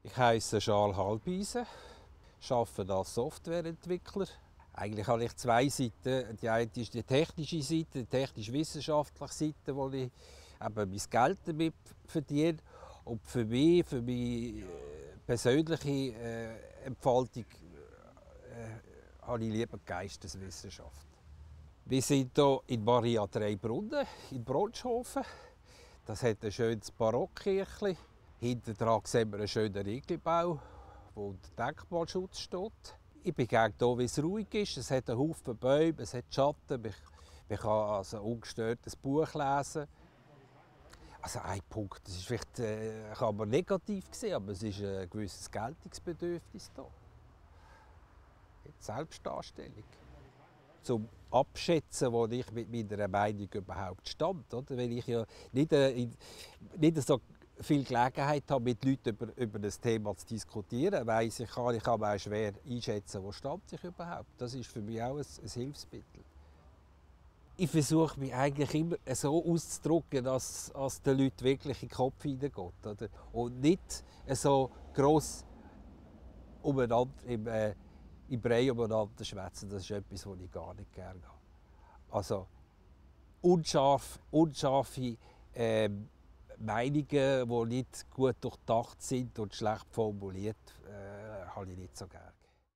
Ich heiße Charles Halbeisen, arbeite als Softwareentwickler. Eigentlich habe ich zwei Seiten. Die eine ist die technische Seite, die technisch-wissenschaftliche Seite, wo ich eben mein Geld damit verdiene. Und für mich, für meine persönliche Entfaltung, habe ich lieber die Geisteswissenschaft. Wir sind hier in Maria Treibrunnen in Bronschofen. Das hat ein schönes Barockkirchli. Hinten dran sehen wir einen schönen Riegelbau, wo unter Denkmalschutz steht. Ich bin gerne hier, wie es ruhig ist. Es hat einen Haufen Bäume, es hat Schatten. Man kann also ungestört ein Buch lesen. Also ein Punkt, das ist vielleicht, kann man negativ sehen, aber es ist ein gewisses Geltungsbedürfnis da. Selbstdarstellung. Zum Abschätzen, wo ich mit meiner Meinung überhaupt stand. Oder? Weil ich ja nicht so viel Gelegenheit habe, mit Leuten über das Thema zu diskutieren, weiss ich kann auch schwer einschätzen, wo stand ich überhaupt. Das ist für mich auch ein Hilfsmittel. Ich versuche mich eigentlich immer so auszudrücken, dass den Leuten wirklich in den Kopf hineingeht. Oder? Und nicht so gross umeinander im Brei umeinander schwätzen. Das ist etwas, was ich gar nicht gerne habe. Also unscharfe Meinungen, die nicht gut durchdacht sind und schlecht formuliert, habe ich nicht so gerne.